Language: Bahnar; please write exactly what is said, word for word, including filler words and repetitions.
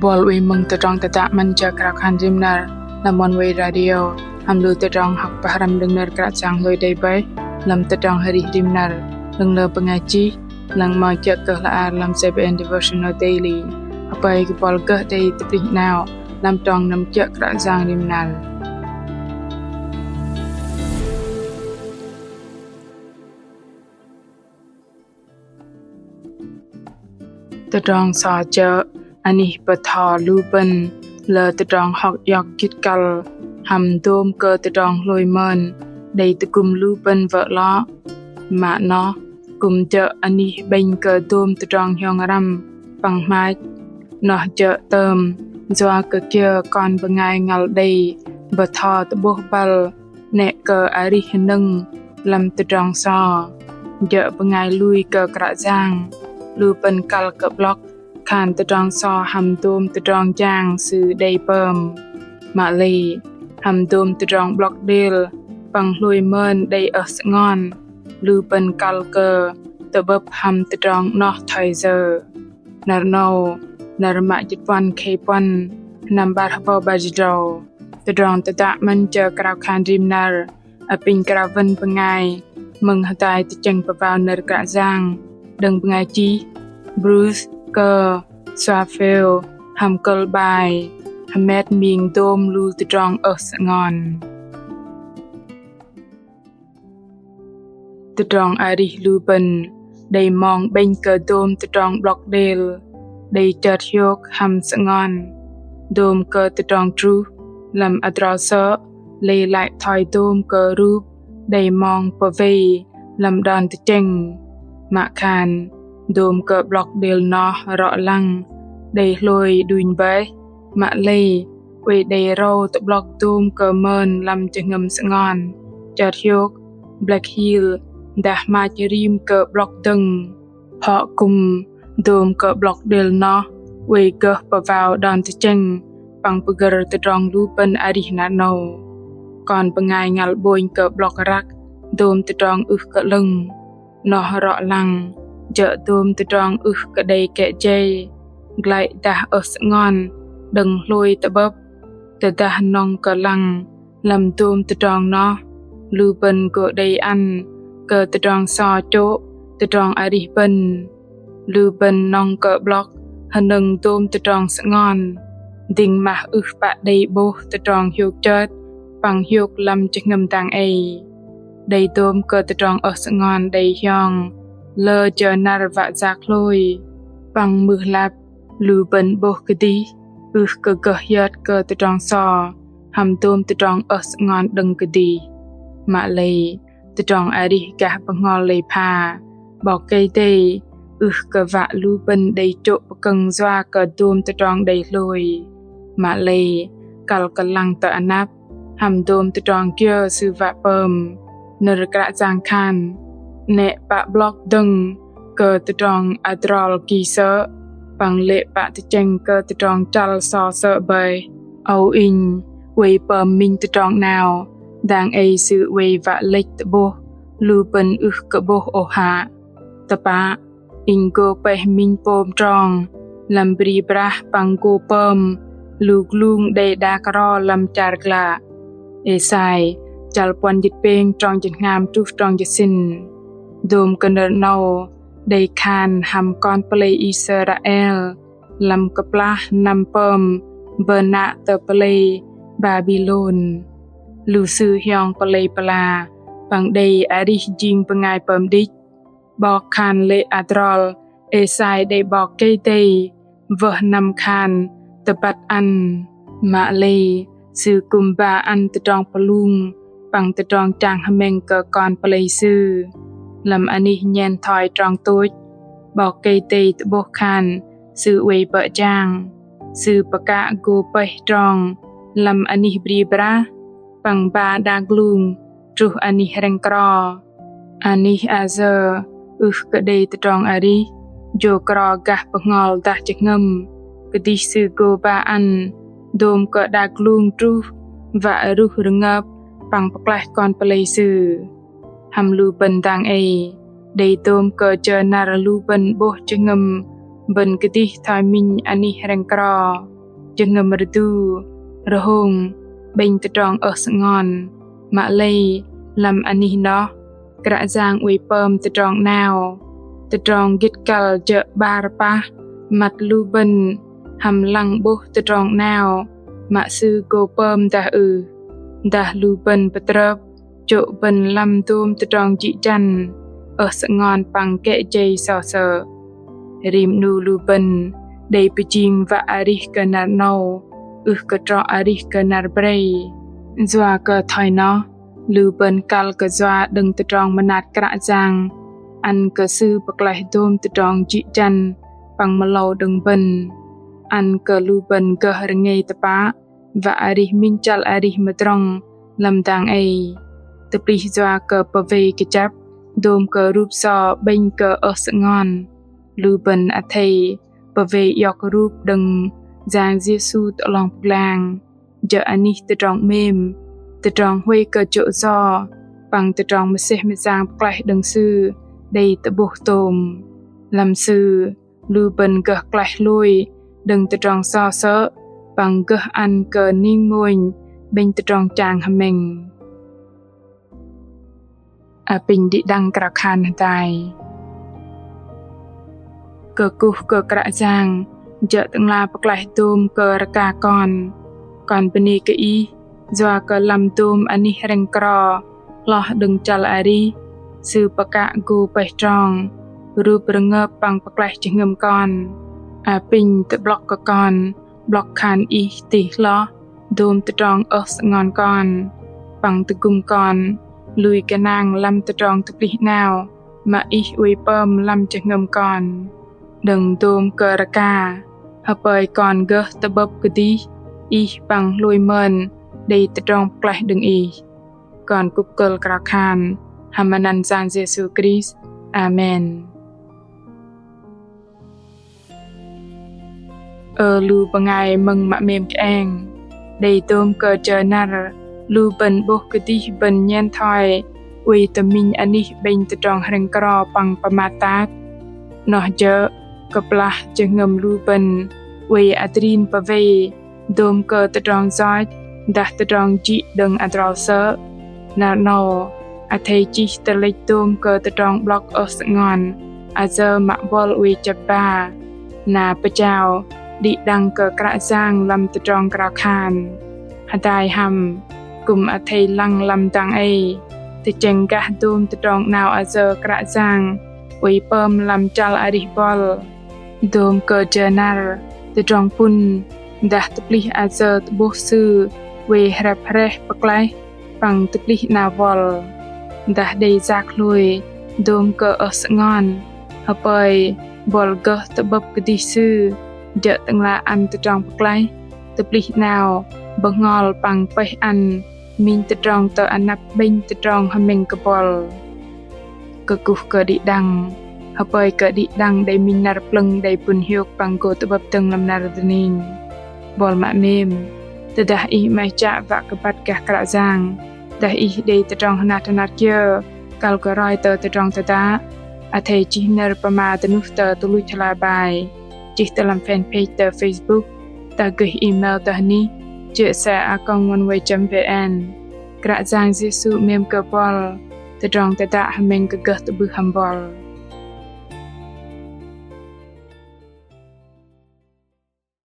Bol wei mơ̆ng tơdrong tơdă 'măn jơ krao khan rim năr lăm Oneway Radio hăm lu tơdrong hŏk pơhrăm đơ̆ng nơ̆r Kră Yang hlôi đei bơih lăm tơdrong arih rim năr đơ̆ng nơ̆r bơngai chih lăng mă kiơ̆ kơ hla ar lăm C B N Devotional Daily. Apinh kơ bol gơh đei tơplih 'nao lăm trong năm kiơ̆ Kră Yang rim năr. Tơdrong so jơ̆ anih bơtho lu bơ̆n lơ tơdrong hŏk iŏk gĭt kăl hăm dôm kơ tơdrong hlôi mơn đei tơgŭm lu bơ̆n wơ̆ 'lŏ. Mă noh kư̆m jơ̆ anih 'bĕnh kơ dôm tơdrong hiong răm păng hmach. Noh jơ̆ tơm yua kơ kiơ kon bơngai ngăl đei bơtho tơ'bôh băl 'nĕ kơ arih hơnơ̆ng lăm tơdrong so. Jơ̆ bơngai lui kơ Kră Yang, lu bơ̆n kăl kơ 'blŏk khan tơdrong so hăm dôm tơdrong jang sư đei pơm. Mă lei hăm dôm tơdrong 'blŏk đêl păng hlôi mơn đei ơh sơngon, lu bơ̆n kăl kơ tơ'bơ̆p hăm tơdrong 'noh thoi yơ. Năr 'nâu, năr mă jĭt puăn khei puăn, sơnăm 'bar hơbâu 'bar jĭt drâu. Tơdrong tơdă 'măn jơ krao khan rim năr apinh krao wăn bơngai mơ̆ng hơdai tơchĕng pơwao nơ̆r Kră Yang đơ̆ng bơngai chih Bruce K. Swafel hăm kơ̆l bai: Hơmet ming dôm lu tơdrong ơh sơngon. Tơdrong arih lu bơ̆n đei mong 'bĕnh kơ dôm tơdrong 'blŏk đêl đei chơt hiôk hăm sơngon. Dôm kơ tơdrong truh lăm adrol sơ̆ lei lăi thoi dôm kơ rup đei mong pơwei lăm đon tơchĕng. Mă khan dôm kơ 'blŏk đêl noh rŏ lăng đei hlôi đunh bơih, mă lei oei đei râu tơ'blŏk dôm kơ mơn lăm jơhngơ̆m sơngon, chơt hiôk, blĕk hil dah hmach rim kơ 'blŏk dơ̆ng. Phŏ kư̆m dôm kơ 'blŏk đêl noh oei gơh pơwao đon tơchĕng păng pơgơ̆r tơdrong lu bơ̆n arih năr 'nâu. Kon bơngai ngăl 'bônh kơ 'blŏk răk dôm tơdrong ưh kơ 'lơ̆ng. Noh rŏ lăng jơ̆ dôm tơdrong ưh kơ đei kĕ jei, glăi dah ơh sơngon đơ̆ng hlôi tơ'bơ̆p. Tơdah nŏng kơ lăng lăm dôm tơdrong noh, lu bơ̆n gô đei ăn kơ tơdrong so chô̆ tơdrong arih bơ̆n. Lu bơ̆n nŏng kơ 'blŏk hơnơ̆ng dôm tơdrong sơngon, dĭng mah ưh pă đei 'bôh tơdrong hiôk chơt păng hiôk lăm jơhngơ̆m dang ei. Đei dôm kơ tơdrong ơh sơngon đei hiong lơ jơ năr wă yak hlôi, păng mưh lăp lu bơ̆n 'bôh kơdih ưh kơ gơh hiơt kơ tơdrong so hăm dôm tơdrong ơh sơngon đơ̆ng kơdih. Mă lei tơdrong arih gah bơhngol lei pha, 'Bok Kei-Dei ưh kơ wă lu bơ̆n đei chô̆ pơkơ̆ng yua kơ dôm tơdrong đei hlôi. Mă lei kăl kơ lăng tơ anăp hăm dôm tơdrong kiơ Sư wă pơm. Nơ̆r Kră Yang khan: 'Nĕ pă 'blŏk dơ̆ng kơ tơdrong adrol ki sơ̆, păng lê̆ pă tơchĕng kơ tơdrong chăl so sơ̆ bơih. Âu inh oei pơm minh tơdrong 'nao dang ei Sư oei wă lĕch tơ'bôh lu bơ̆n ưh kơ 'bôh ôh hă. Tơpă, inh gô pơih minh pôm trong lăm bri brah păng gô pơm lu glung đei đak ro lăm char glă. Êsai chăl puăn jĭt pêng trong jĭt hngam truh trong jĭt sĭn. Dôm kơ nơ̆r 'nâu đei khan hăm kon pơlei Israel lăm kơplah năm pơm bơnă tơ pơlei Babilôn. Lu sư hiong pơlei pơla păng đei arih jing bơngai pơm đĭch. 'Bok khan lê̆ adrol Êsai đei 'Bok Kei-Dei wơh năm khan tơbăt ăn. Mă lei sư kư̆m ba ăn tơdrong pơlung păng tơdrong chang hơmĕng kơ kon pơlei Sư. Lăm anih nhen thoi trong tôch, 'Bok Kei-Dei tơ'bôh khan Sư oei bơ̆ jang. Sư pơkă gô pơih trong lăm anih bri brah păng ba đak glung truh anih hrĕng kro. Anih ayơ ưh kơ đei tơdrong arih, jô kro gah bơhngol dah jơhngơ̆m, kơdih sư gô ba ăn dôm kơ đak glung truh wă ruh rơngơp păng pơklaih kon pơlei sư. Hăm lu bơ̆n dang ei đei dôm kơ jơ năr lu bơ̆n 'bôh jơhngơ̆m bơ̆n kơdih thoi minh anih hrĕng kro, jơhngơ̆m rơdu, rơhông, 'bĕnh tơdrong ơh sơngon. Mă lei lăm anih noh, Kră Yang oei pơm tơdrong 'nao. Tơdrong gĭt kăl jơ̆ 'bar pah măt lu bơ̆n hăm lăng 'bôh tơdrong 'nao mă Sư gô pơm dah ưh. Dah lu bơ̆n pơtrơp chô̆ bơ̆n lăm dôm tơdrong jĭ jăn, ơh sơngon păng kĕ jei so sơ̆. Rim 'nu lu bơ̆n đei pơjing wă arih kơ năr 'nâu, ưh kơ trŏ arih kơ năr brei. Yua kơ thoi noh, lu bơ̆n kăl kơ yua đơ̆ng tơdrong mơnat Kră Yang ăn kơ Sư pơklaih dôm tơdrong jĭ jăn păng mơlâu đơ̆ng bơ̆n. Ăn kơ lu bơ̆n gơh rơngei tơpă wă arih minh chăl arih mơdrŏng lăm dang ei. Tơplih yua kơ pơwei kơjăp dôm kơ rup so 'bĕnh kơ ơh sơngon, lu bơ̆n athei pơwei iŏk rup đơ̆ng Yang Yêsu tơ 'long pơglang. Jơ̆ anih tơdrong 'mêm, tơdrong huay kơ jô̆ yo păng tơdrong mơsêh mơyang pơklaih đơ̆ng Sư đei tơ'bôh tôm. Lăm Sư, lu bơ̆n gơh klaih hlôi đơ̆ng tơdrong so sơ̆ păng gơh ăn kơ ning mônh 'bĕnh tơdrong chang hơmĕng. Apinh đĭ đăng krao khan hơdai. Kơkuh kơ Kră Yang, jơ̆ Tơ'ngla pơklaih dôm kơ rơka kon. Kon bơnê kơ Ih, yua kơ lăm dôm anih hrĕng kro hloh đơ̆ng chăl arih, Sư pơkă gô pơih trong, rup rơngơp păng pơklaih jơhngơ̆m kon. Apinh tơ'blŏk kơ kon 'blŏk khan Ih tih hloh dôm tơdrong ơh sơngon kon, păng tơgŭm kon lui gơnang lăm tơdrong tơplih 'nao mă Ih oei pơm lăm jơhngơ̆m kon. Đơ̆ng dôm kơ rơka, hơpơi kon gơh tơ'bơ̆p kơdih Ih păng hlôi mơn đei tơdrong pơklaih đơ̆ng Ih. Kon kŭp kơ̆l krao khan hăm anăn Yang Yêsu Krist. Amen. Ơ lu bơngai mơ̆ng mă 'mêm kơeng, đei dôm kơ jơ năr lu bơ̆n 'bôh kơdih bơ̆n nhen thoi oei tơ minh anih 'bĕnh tơdrong hrĕng kro păng pơmat tat. Noh jơ̆ kơplah jơhngơ̆m lu bơ̆n oei adrin pơwei dôm kơ tơdrong yoch dah tơdrong jĭ đơ̆ng adrol sơ̆. Năr 'nâu athei chih tơlĕch dôm kơ tơdrong 'blŏk ơh sơngon ayơ mă buăl oei chĕp ba. Na pơjao đĭ đăng kơ Kră Yang lăm tơdrong krao khan. Hơdai hăm kư̆m athei lăng lăm dang ei, tơchĕng gah dôm tơdrong 'nao ayơ Kră Yang oei pơm lăm chăl arih buăl. Dôm kơ jơ năr, tơdrong pŭn dah tơplih ayơ tơ'bôh Sư oei hrĕp hrĕh pơklaih păng tơplih 'nao buăl. Dah đei yak hlôi dôm kơ ơh sơngon, hơpơi buăl gơh tơ'bơ̆p kơdih Sư, jơ̆ Tơ'ngla ăn tơdrong pơklaih, tơplih 'nao bơhngol păng pơih ăn minh tơdrong tơ anăp 'bĕnh tơdrong hơmĕng kơ buăl. Kơkuh kơ đĭ đăng, hơpơi kơ đĭ đăng đei minh năr plơ̆ng đei pŭn hiôk păng gô tơ'bơ̆p dơ̆ng lăm năr dơning. Buăl mă 'mêm, tơdah ih 'maih chă wă kơ băt gah Kră Yang, dah ih đei tơdrong hơnat hơnat kiơ kăl kơ roi tơ tơdrong tơdă, athei chih nơ̆r pơma dơnuh tơ tơluch hla bơar, chih tơ lăm fanpage tơ Facebook, dah gơih email tơ hơnih jsa a còng oneway chấm vn. Kră Yang Yêsu 'mêm kơ buăl. Tơdrong tơdă hơmĕng kơ gơh tơ'bưh hăm buăl.